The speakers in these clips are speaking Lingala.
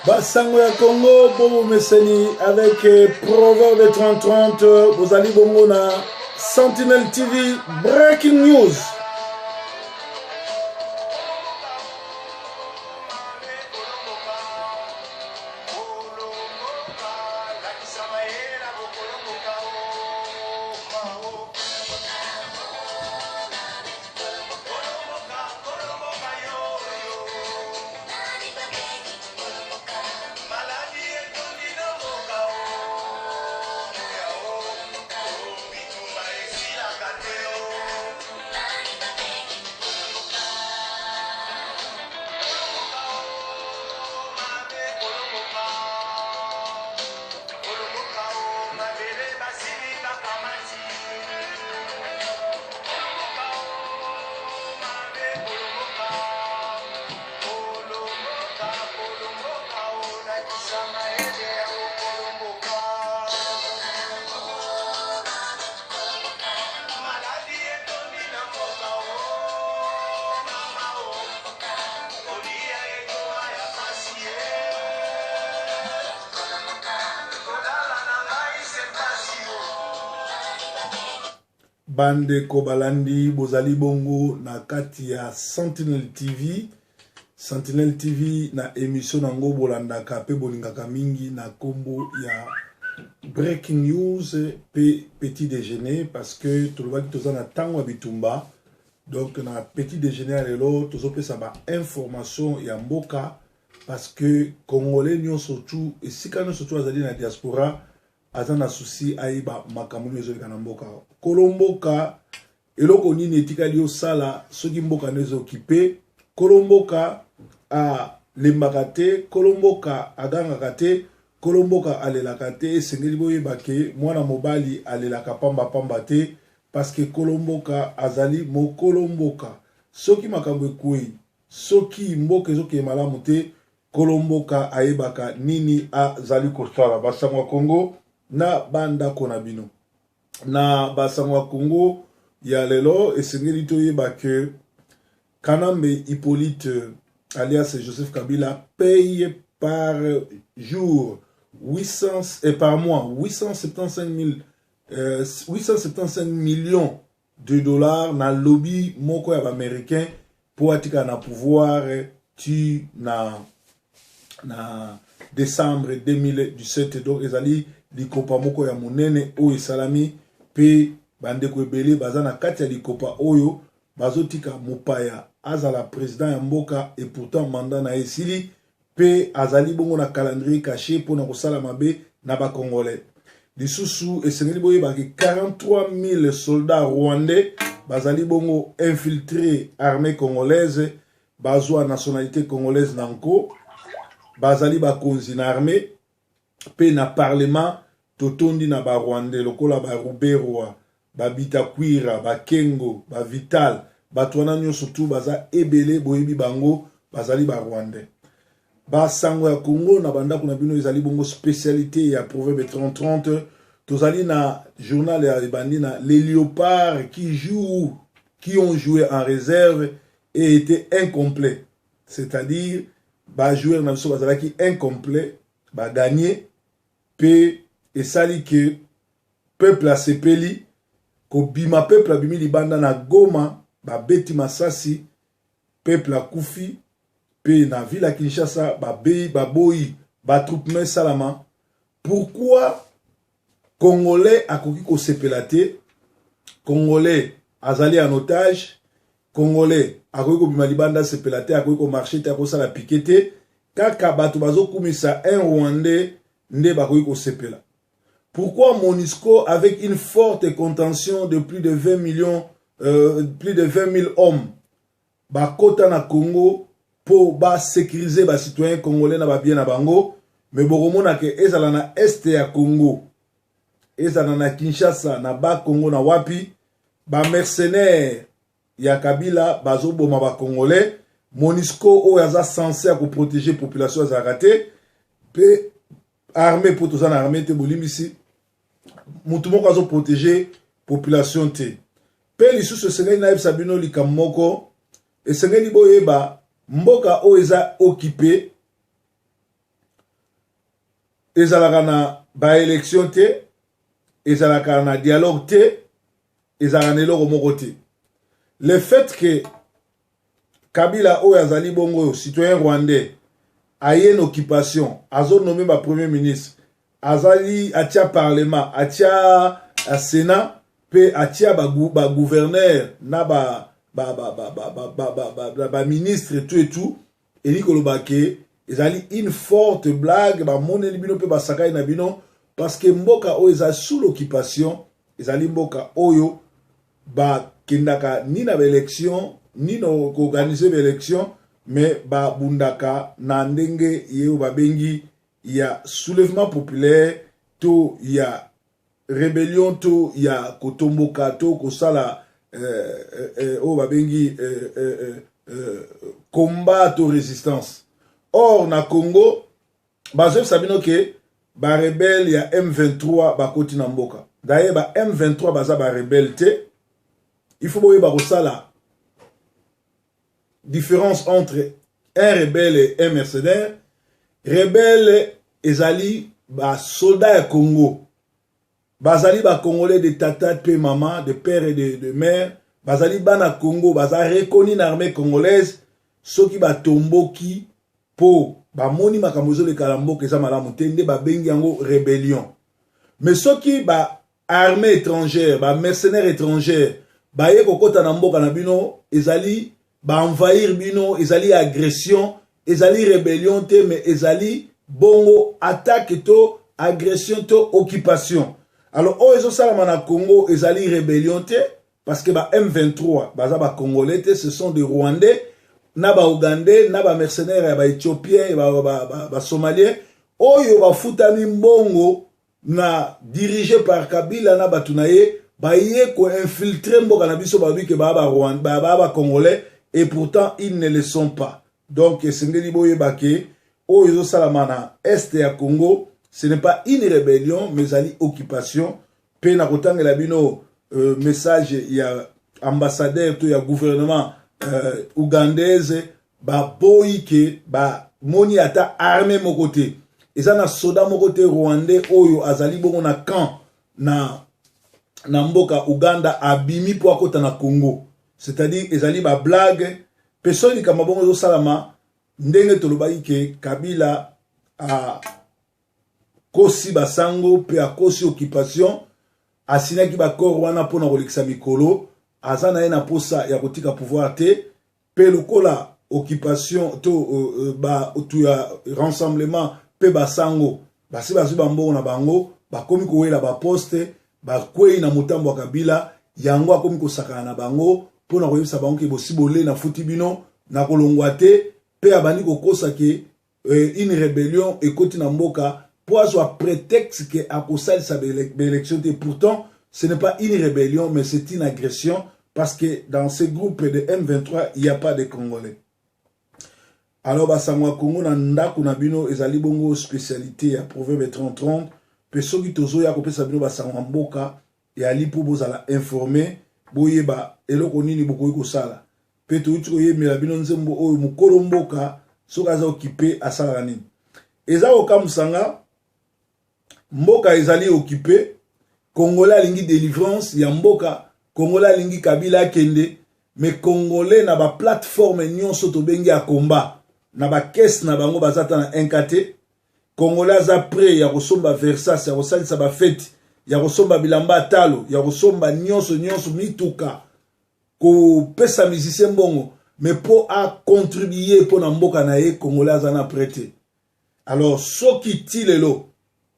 Basango ya Congo bomomeseni avec euh, Proverbe 3030 bozali bongo na Sentinelle TV Breaking News. Bandeko balandi bozali bongo na kati ya Sentinel TV. Sentinel TV na emission nango bolandaka pe bolingaka mingi na kombo ya Breaking News pe Petit Déjeuner parce que tolobaki toza na tango ya bitumba. Donc na Petit Déjeuner ya lelo tozopesa ba information ya mboka parce que Congolais nyonso tu esika nyonso tu azali na diaspora aza na souci ayeba makambo nini ezoleka na mboka. Kolo mboka eloko nini etikali osala soki mboka nde ezokipe? Kolo mboka alembaka te, kolo mboka agangaka te, kolo mboka alelaka te. Esengeli boyeba ke mwana mobali alelaka pamba pamba te, parce que kolo mboka azali mokolo mboka. Soki makambo ekwei, soki mboka ezokende malamu te, Kolo mboka ayebaka nini azali kosala. Basango ya Congo na ba ndako na bino. Na basango ya Congo ya lelo esengeli toyeba que Kanambe Hippolyte alias Joseph Kabila paye par jour 800 et par mois 875 000 euh, 875 millions de dollars na lobby moko ya ba-américain mpo atikala na pouvoir ti na na décembre 2017. Donc ezali likopa moko ya monene oyo esalami mpe bandeko ebele baza na kati ya likopa oyo bazotika mopaya azala président ya mboka et pourtant mandat na ye esili mpe azali bongo na calendrier caché mpo na kosala mabe na ba Congolais. Lisusu esengeli boyeba ke 43 000 soldats rwandais bazali bongo infiltré armée congolaise, bazwa nationalité congolaise na nko, bazali bakonzi na armée mpe na parlement. Totondi na ba rwandais lokola ba Ruberwa, ba Bitakwira, ba Kengo, ba Vital, bato wana nyonso tu baza ebele, boyebi bango, bazali ba rwandais. Ba sango ya Congo na bandako na bino ezali bongo spécialité ya Proverbe 3030. Tozali na journal ya ebandi na les léopards qui jouent, qui ont joué en réserve et étaient incomplets, c'est-à-dire ba joueurs na biso bazalaki incomplet, ba gagner pe esali ke peuple asepeli kobima. Peuple abimi libanda na Goma, babeti masasi, peuple akufi. Pe na ville ya Kinshasa babeyi baboyi ba troupement esalama. Pourquoi Congolais akoki kosepela te? Congolais azali en otage. Congolais akoki kobima libanda asepela te, akoki komarche te, akosala piquet te. Kaka bato bazokumisa un Rwandais nde bakoki kosepela. Pourquoi MONUSCO avec une forte contention de plus de 20 millions, plus de 20 000 hommes bakota na Congo po ba sécuriser ba citoyens congolais na ba bien na bango, mais bokomona ke ezala na est ya Congo, ezala na Kinshasa, na ba Congo na wapi, ba mercenaires ya Kabila bazoboma ba Congolais. MONUSCO oyo aza censé ya koprotéger population azalaka te, pe armée, po toza na armée te, bolimbisi, mutu moko azoprotéger population te. Mpe lisusu esengeli nayebisa bino likambo moko, esengeli boyeba mboka oyo eza occupé. Ezalaka na ba élection te, ezalaka na dialogue te, ezalaka na eloko moko te. Le fait que Kabila oyo azali bongo oyo citoyen rwandais aye na occupation, azonommer ba premier ministre, azali atia parlement, atia sénat mpe atia bagouverneur na baministre, tout et tout, elingi koloba ke ezali une forte blague. Bamoneli bino mpe basakai na bino, parce que mboka oyo eza sous l'occupation ezali mboka oyo bakendaka ni na baélection ni na koorganiser baélection, mais babundaka na ndenge ye oyo babengi ya soulèvement populaire to ya rébellion to ya kotomboka to kosala oyo babengi combat to résistance. Or na Congo bazoyebisa bino ke barebelles ya M23 bakoti na mboka. D'ailleurs, ba M23 baza barebelles te. Il faut boyeba kosala différence entre un rebelle et un mercenaire. Rebelle ezali basoldat ya Congo, bazali bacongolais de tata mpe mama, de père et de mère, bazali bana Congo, baza reconnu na armée congolaise. Soki batomboki mpo bamoni makambo ezoleka na mboka eza malamu te, nde babengi yango rébellion. Mais soki ba armée étrangère, bamercenaire étrangère baye kokɔta na mboka na bino, ezali baenvahir bino, ezali agression, ezali rébellion te, mais ezali bongo attaque to agression to occupation. Alors oyo ezosalama na Congo ezali rébellion te, parce que ba M23 baza bacongolais te, ce sont des Rwandais na baougandais na bamercenaire ya baéthiopien, basomalien oyo bafutami mbongo na dirigé par Kabila na bato na ye. Baye koinfiltrer mboka na biso, balobi ke baa bacongolais et pourtant ils ne le sont pas. Donc esengeli boyeba ke oyo ezosalama na est ya Congo, ce n'est pas une rébellion, mais ezali occupation. Mpe na kotangela bino message ya ambassadeur to ya gouvernement ougandaise, baboyi ke bamoni ata armée moko te, eza na soda moko te rwandais oyo azali bongo na camp na mboka Uganda abimi mpo akota na Congo. C'est-à-dire ezali bablague. Mpe soki likambo bongo ezosalama, ndenge tolobaki ke Kabila akosi basango mpe akosi occupation, asinyaki baaccord wana mpona kolekisa mikolo, aza na ye na posa ya kotika pouvoir te. Mpe lokola occupation to bato ya rassemblement mpe basango basi bazwi bambongo na bango, bakomi kowela baposte, bakwei na motambo ya Kabila, yango akomi kosakana na bango mpona koyebisa bango ke bosi bole, nafuti bino, na kolongwa te. Mpe abandi kokosa ke une rébellion ekoti na mboka mpo azwa prétexte ke akosalisa baélection te. Pourtant ce n'est pas une rébellion, mais c'est une agression, parce que dans ce groupe de M23, il n'y a pas de Congolais. Alors basango ya Congo na ndako na bino ezali bongo spécialité ya Proverbe 3030. Mpe soki tozoya kopesa bino basango ya mboka, eyali mpo bozala informé, boyeba eloko nini bokoki kosala. Mpe toyuti koyembela bino nzembo oyo: mokolo mboka soki aza occupé asalaka nini? Eza kokamwisa nga. Mboka ezali occupé, Congolais alingi délivrance ya mboka, Congolais alingi Kabila akende, mais Congolais na baplateforme nyonso tobengi ya komba, na bacaisse na bango baza ata na 1 te. Congolais aza prêt ya kosomba Versace, ya kosalisa bafeti, ya kosomba bilamba talo, ya kosomba nyonso nyonso, mituka, kopesa musicien mbongo, mais mpo acontribuer mpo na mboka na ye, Congolais aza na prêt te. Alors soki ti lelo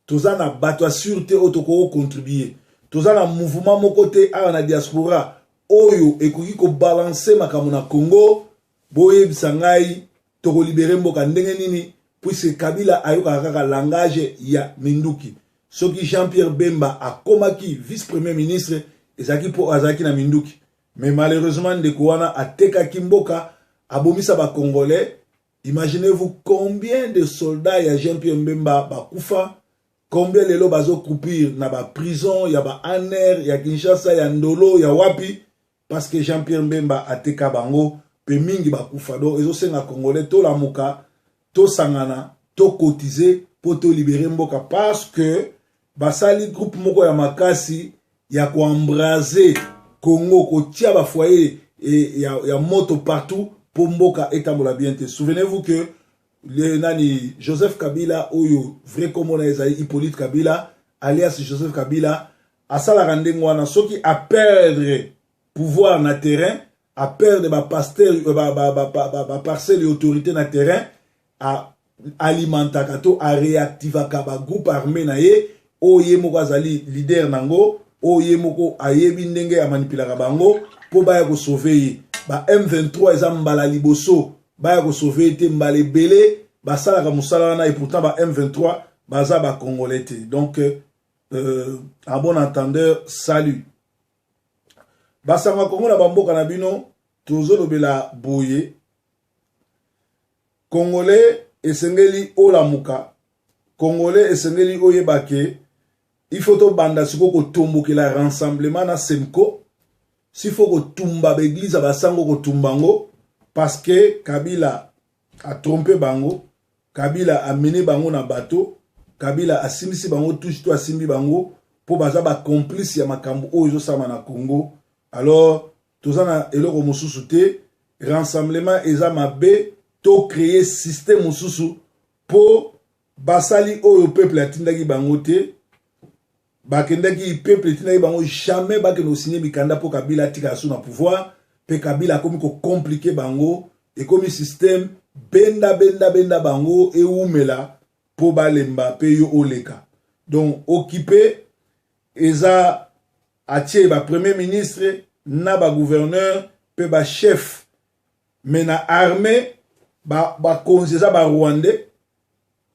toza na bato ya sûr te oyo tokoki kocontribuer, toza na mouvement moko te awa na diaspora oyo ekoki kobalancer makambo na Congo, boyebisa ngai, tokolibérer mboka ndenge nini, puisque Kabila ayokaka kaka langage ya minduki? Soki Jean Pierre Bemba akomaki vice premier ministre, ezalaki mpo azalaki na minduki. Mais malheureusement ndeko wana atekaki mboka, abomisa bacongolais. Imaginez-vous combien de soldats ya Jean Pierre Bemba bakufa, combien lelo bazocroupir na baprison ya baANR ya Kinshasa, ya Ndolo, ya wapi, parce que Jean Pierre Bemba ateka bango mpe mingi bakufa. Donc ezosenga Congolais tolamuka, tosangana, tocotiser mpo mpo tolibere mboka, parce que basali groupe moko ya makasi ya koembraser Congo, kotia bafoyer ya moto partout mpo mboka etambola bien te. Souvenez-vous que le nani, Joseph Kabila, oyo vrai kombo na ezali Hippolyte Kabila alias Joseph Kabila, asalaka ndenge wana. Soki aperdre pouvoir na terrain, aperdre bapasteur, baparcelle ya autorité na terrain, alimentaka to aréactivaka bagroupe armé na ye, oyo ye moko azali leader nango, oyo ye moko ayebi ndenge amanipulaka bango mpo baya kosauver ye. Ba M23 eza mbala liboso baya kosauver ye te, mbala ebele basalaka mosala wana, et pourtant ba M23 baza bacongolais te. Donc à bon entendeur, salut. Basango ya Kongo na bamboka na bino, tozolobela boye: Congolais esengeli olamuka, Congolais esengeli oyeba ke il faut tobanda sikoyo kotombokela rassemblement na CENCO. S'il faut kotumba baeglize ya basango, kotumba yango, parce que Kabila atrompe bango, Kabila amene bango na bato, Kabila asimbisi bango touche to asimbi bango mpo baza bacomplice ya makambo oyo ezosalama na Congo. Alors toza na eloko mosusu te, rassemblement eza mabe, tocréer système mosusu mpo basali oyo peuple atindaki bango te. Bakendaki, peuple etindaki bango jamais bakende kosigner mikanda mpo Kabila atikala so na pouvoir, mpe Kabila akomi kocompliquer bango, ekomi système benda benda benda bango ewumela mpo balemba mpe yo oleka. Donc occupé eza atie bapremier ministre na bagouverneur mpe bachef, mais na armée bakonzi eza barwandais,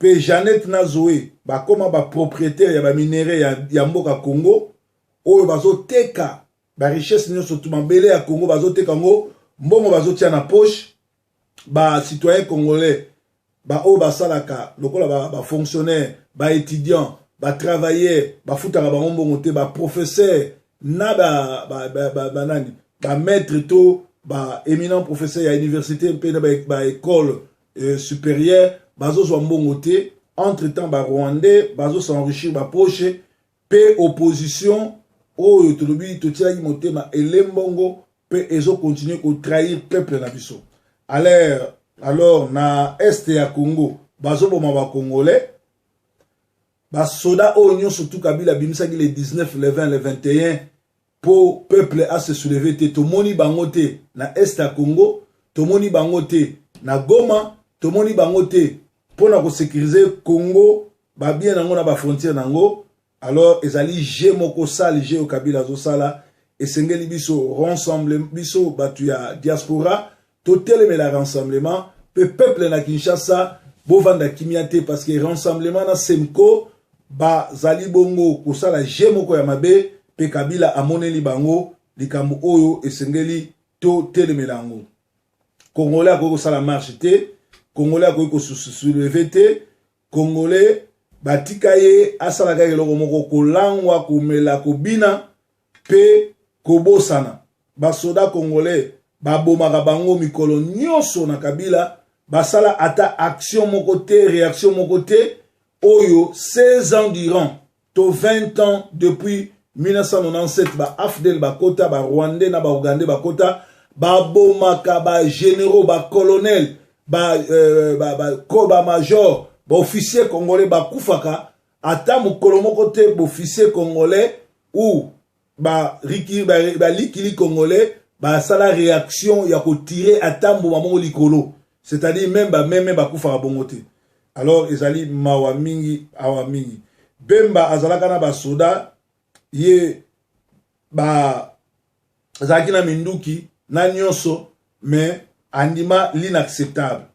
mpe Jeannette na Zoe bakóma bapropriétaire ya baminerais ya mboka Congo, oyo bazoteka barichesse nyonso tu, mabele ya Congo bazoteka yango, mbongo bazotia na poche. Bacitoyen congolais, baoyo basalaka lokola bafonctionnaire, baétudiant, batravailleur, bafutaka bango mbongo te. Baprofesseur na banani, bamaître to baéminent professeur ya université mpe na baécole supérieure, bazozwa mbongo te. Entre temps barwandais bazosenrichir bapoche, mpe opposition oyo tolobi totielaki motema elembongo mpe ezokontinue kotrahir peuple na biso. Alors na est ya Congo bazoboma bacongolais. Basoda oyo nyonso tu Kabila abimisaki le 19, le 20, le 21 mpo peuple ase soulever te, tomoni bango te na est ya Congo, tomoni bango te na Goma, tomoni bango te mpo na kosécuriser Congo, babien nango na bafrontière nango. Alors ezali jeu moko sale, jeu oyo Kabila azosala. Esengeli biso rassemble, biso bato ya diaspora totelemela rassemblement, mpe peuple na Kinshasa bovanda kimia te, parce que rassemblement na CENCO bazali bongo kosala jeu moko ya mabe, mpe Kabila amoneli bango likambo oyo esengeli totelemela yango. Congolais akoki kosala marche te, Congolais akoki kosoulever te. Congolais batika ye asala kaka eloko moko: kolangwa, komela, kobina mpe kobosana. Basoda congolais babomaka bango mikolo nyonso na Kabila, basala ata action moko te, réaction moko te, oyo 16 ans durant to 20 ans depuis 1997 ba AFDL bakota, barwandais na baugandais bakota, babomaka bagénéraux, bacolonel, bamajor, ba, baofficier congolais bakufaka. Ata mokolo moko te baofficier congolais ou balikili ba congolais basala réaction ya kotirer ata mbuma moko likolo, c'est-à-dire même bameme bakufaka bongo te. Alors ezali mawa mingi, awa mingi. Bemba azalaka na basoda, ye ba azalaki na minduki na nyonso, mais andima l'inacceptable.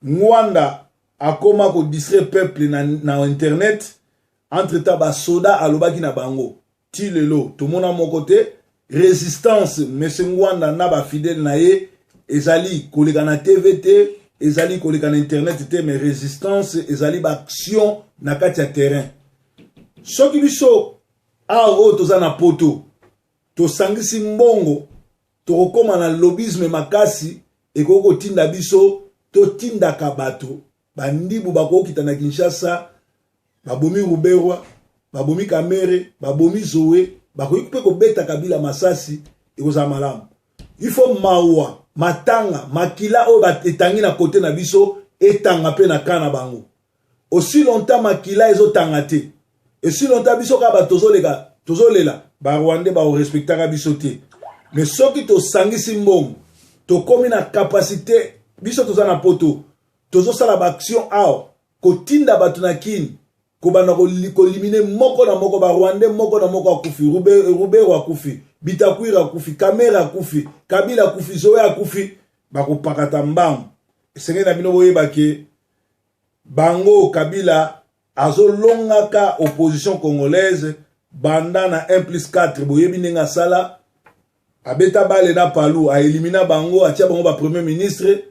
Ngwanda akoma kodistraire peuple na internet. Entre temps basoda alobaki na bango, ti lelo tomona moko te. Résistance, monsieur Ngwanda na bafidèle na ye, ezali koleka na TV te, ezali koleka na internet te, mais résistance ezali baaction na kati ya terrain. Soki biso awa oyo toza na Poto tosangisi mbongo, tokokóma na lobbyisme makasi, ekoki kotinda biso totindaka bato bandibu bakokita na Kinshasa. Babomi Ruberwa, babomi Kamere, babomi Zoe, bakoki mpe kobeta Kabila masasi, ekozala malamu. Il faut mawa, matanga, makila oyo etangi na kote na biso etanga mpe na camp na bango. Aussi longtemps makila ezotanga te, aussi longtemps biso kaka bato tozoleka tozolela, ba Rwandais bakorespectaka biso te. Mais soki tosangisi mbongo, tokomi na capacité, biso toza na poto, tozosala baaction awa, kotinda bato na Kini, kobanda kolimine moko na moko barwandais, moko na moko akufi. Rubero akufi, Bitakwira akufi, Kamere akufi, Kabila akufi, Zoe akufi, bakopakata mbangu. Esengeli na bino boyeba ke bango Kabila azolongaka opposition congolaise banda na 1 plus 4. Boyebi ndenge asala, abeta bale na Palu, aelimina bango, atia bango ba premier ministre,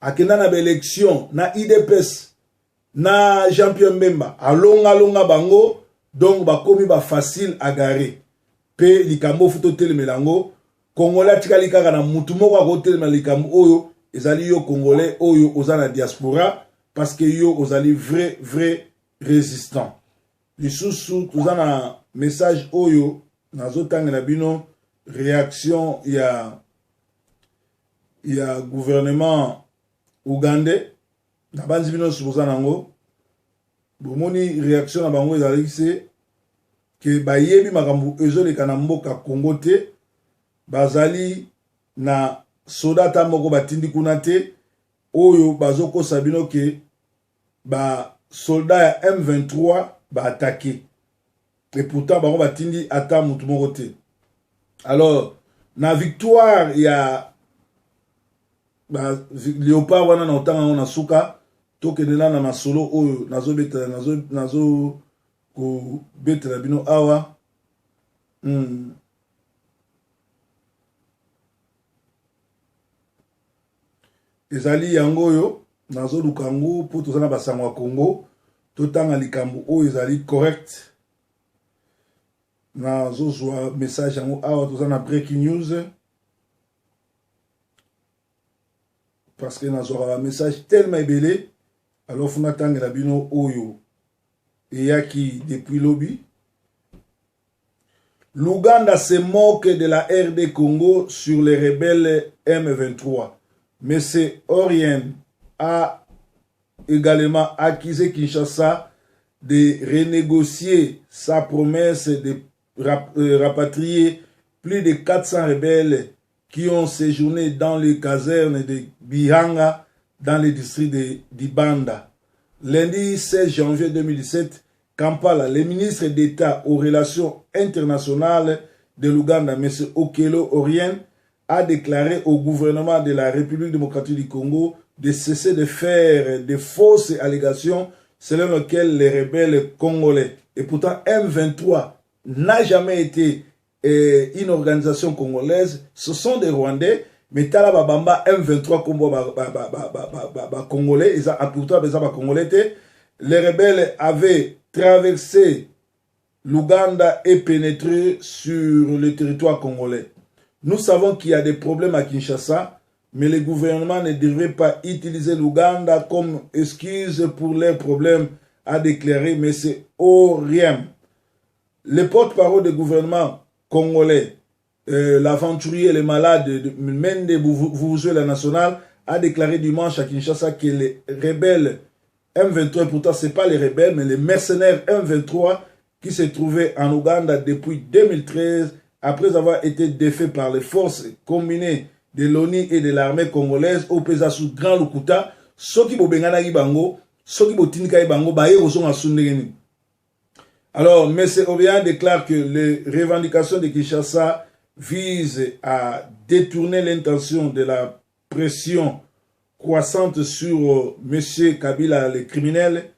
akenda na baélection na UDPS na Jean-Pierre Mbemba, alongalonga bango. Donc bakomi bafacile à garer. Mpe likambo ofu totelemela yango, Congolais atikali kaka na mutu moko akotelemela likambo oyo, ezali yo Congolais oyo oza na diaspora, parce que yo ozali vrai vrai résistant. Lisusu toza na message oyo nazotangela bino, réaction ya gouvernement ougandais. Nabanzi bino nyonso boza nango, bomoni réaction na bango ezalaki se ke bayebi makambo ezoleka na mboka Congo te, bazali na soda ata moko batindi kuna te. Oyo bazokosa bino ke basoldat ya M23 baattaquer, et pourtant bango batindi ata mutu moko te. Alors na victoire ya ba léopard wana, na otanga yango na suka. Tokende na masolo oyo nazobetela, nazo kobetela bino awa. Ezali yango oyo nazoluka yango mpo toza na basango ya Congo, totanga likambo oyo ezali correct. Nazozwa message yango awa, toza na breaking news, parce que nazwaka bamessage tellement ebele. Alors faut natangela bino oyo eyaki depuis lobi. L'Ouganda se moque de la RD Congo sur les rebelles M23. Mais Orien a également accusé Kinshasa de renégocier sa promesse de rapatrier plus de 400 rebelles qui ont séjourné dans les casernes de Bihanga dans le district de d'Ibanda. Lundi 16 janvier 2017, Kampala, le ministre d'État aux relations internationales de l'Ouganda, M. Okello Orien, a déclaré au gouvernement de la République démocratique du Congo de cesser de faire de fausses allégations selon lesquelles les rebelles congolais, et pourtant M23 n'a jamais été une organisation congolaise, ce sont des Rwandais, mais tala babamba M23 kombo ba, ba, ba, ba, ba, ba, ba, ba congolais, eza pourtant eza ba congolais te. Les rebelles avaient traversé l'Ouganda et pénétré sur le territoire congolais. Nous savons qu'il y a des problèmes à Kinshasa, mais le gouvernement ne devrait pas utiliser l'Ouganda comme excuse pour leurs problèmes, a déclaré M. Oriem. Le porte-parole du gouvernement congolais, l'aventurier, le malade de Mende la nationale, a déclaré dimanche à Kinshasa que les rebelles M23, pourtant c'est pas les rebelles, mais les mercenaires M23 qui se trouvaient en Ouganda depuis 2013, après avoir été défaits par les forces combinées de l'ONU et de l'armée congolaise, au pesa sous grand lokuta. Soki bobenganaki bango, soki botindikaki bango, baye kozonga su ndenge nini? Alors, M. Obiang déclare que les revendications de Kinshasa visent à détourner l'intention de la pression croissante sur M. Kabila, le criminel,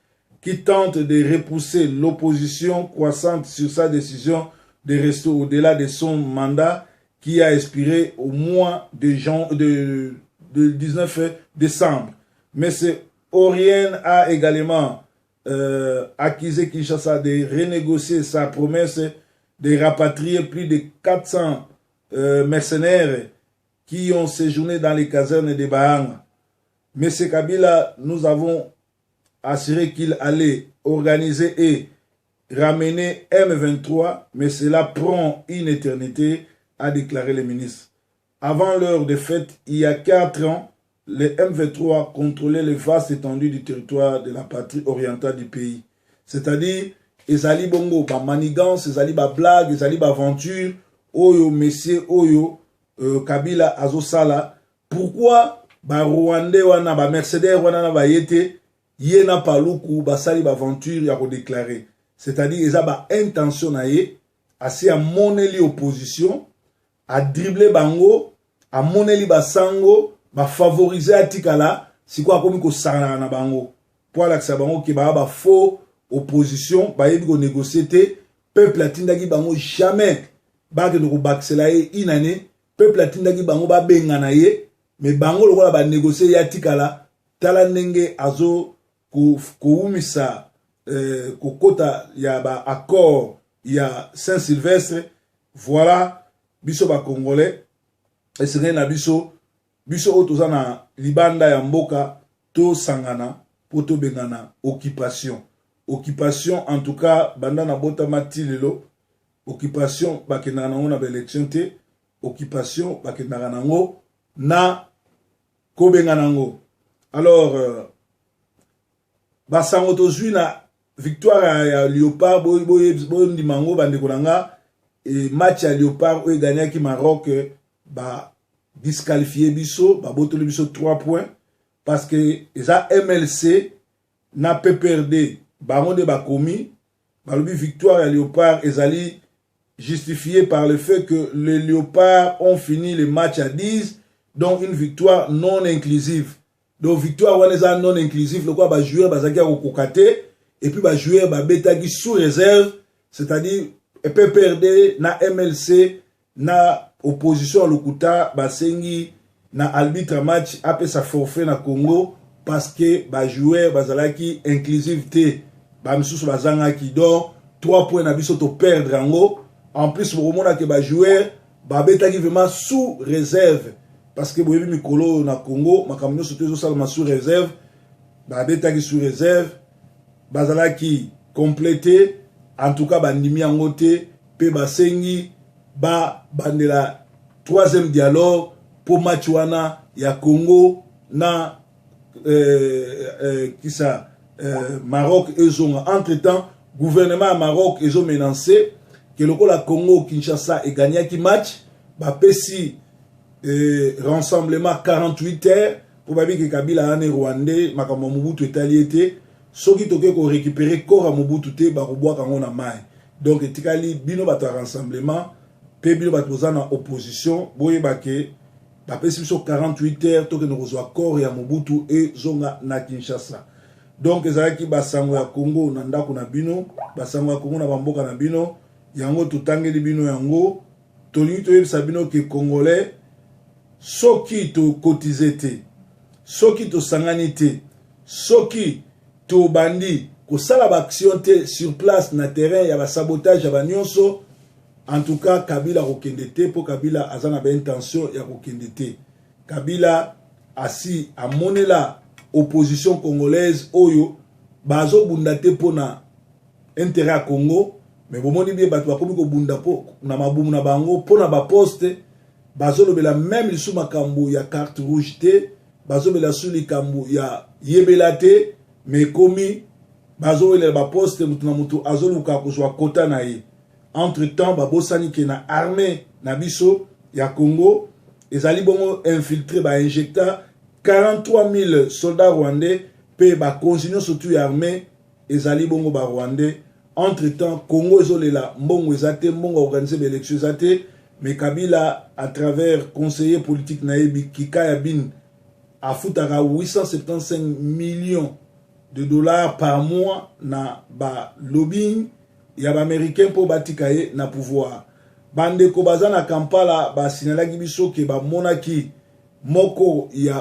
qui tente de repousser l'opposition croissante sur sa décision de rester au-delà de son mandat qui a expiré au mois de 19 décembre. M. Orien a également accusé Kinshasa de renégocier sa promesse de rapatrier plus de 400 mercenaires qui ont séjourné dans les casernes de Bahanga. Monsieur Kabila, nous avons assuré qu'il allait organiser et ramener M23, mais cela prend une éternité, a déclaré le ministre. Avant leur défaite, il y a 4 ans, les M23 contrôlaient les vastes étendues du territoire de la partie orientale du pays. C'est-à-dire, ezali bongo ba manigance, ezali ba blague, ezali ba aventure oyo monsieur oyo Kabila azosala. Pourquoi ba Rwandais wana, ba mercenaires wana na baye te? Ye na Paluku basali ba aventure ya kodéclarer, c'est-à-dire eza ba intention na ye. Asi amoneli opposition, adribler bango, amoneli basango bafavoriser, atikala. Sikoyo akomi kosanganaka na bango mpo alakisa bango ke baya bafaux opposition, bayebi konégocier te. Peuple atindaki bango jamais bakende kobakisela ye inane. Peuple atindaki bango babengana ye, mais bango lokola banégocier, ye atikala. Tala ndenge azo kowumisa kokota ya baaccord ya Saint Sylvestre. Voilà, biso bacongolais, esengeli na biso, biso oyo toza na libanda ya mboka, tosangana mpo tobengana occupation. Occupation, en tout cas, banda na botama ti lelo, occupation bakendaka nango na baélection te. Occupation bakendaka nango na kobengana yango. Alors basango tozwi na victoire ya Léopard, boyondima yango, bandeko na nga. E match ya Léopard oyo egagnaki Maroc, badisqualifier biso, babotoli biso 3 points, parce que eza MLC na PPRD, bango nde bakomi, balobi victoire ya Léopard ezali justifiée par le fait que les Léopards ont fini le match à 10, donc une victoire non inclusive. Donc victoire wana eza non inclusive lokola bajoueur bazalaki ya kokoka te, et puis bajoueur babetaki sous réserve, c'est-à-dire PPRD na MLC na opposition ya lokuta basengi na arbitre match apesa forfait na Congo, parce que bajoueur bazalaki inclusive te, bamisusu bazangaki. Donc 3 points na biso toperdre yango. En plus, bokomona ke bajoueur babetaki vraiment sous réserve, parce que boyebi mikolo oyo na Congo makambo nyonso to ezosalama sous réserve. Babetaki sous réserve, bazalaki complété. En tout cas, bandimi yango te mpe basengi babandela troisième dialogue mpo match wana ya Congo na kisa Maroc ezonga. Entre temps, gouvernement ya Maroc ezomenacer ke lokola Congo Kinshasa egagnaki match, bapesi rassemblement 48 heures mpo babiki Kabila ane Rwandais, makambo ya Mobutu etali ye te. Soki tokoki korécupérer corps ya Mobutu te, bakobwaka yango na mai. Donc etikali bino bato ya rassemblement mpe bino bato boza na opposition, boyeba ke bapesi biso 48 heures, tokende kozwa corps ya Mobutu ezonga na Kinshasa. Donc ezalaki basango ya Congo na ndako na bino, basango ya Congo na bamboka na bino. Yango totangeli bino yango. Tolingi toyebisa bino ke Congolais, soki tokotize te, soki tosangani te, soki tobandi kosala baaction te sur place na terrain ya basabotage ya banyonso, en tout cas Kabila akokende te, mpo Kabila aza na baintention ya kokende te. Kabila asi amonela opposition congolaise oyo bazobunda te mpona intérêt ya Congo, mais bomoni bie bato bakomi kobunda mpo na mabumu na bango, mpo na baposte. Bazolobela même lisusu makambo ya carte rouge te, bazobela su likambo ya yebela te, mais ekomi bazowelela baposte, motu na motu azoluka kozwa kota na ye. Entre temps, babosani ke na armée na biso ya Congo ezali bongo infiltré, bainjecta 43 000 soldats rwandais, mpe bakonzi nyonso tu ya armée ezali bongo barwandais. Entre temps, Congo ezolela, mbongo eza te, mbongo organiser baélection eza te, mais Kabila, à travers conseiller politique na ye Kikaya Bin, afutaka 875 millions de dollars par mois na balobbying ya baaméricain mpo batika ye na pouvoir. Bandeko baza na Kampala basignalaki biso ke bamonaki moko ya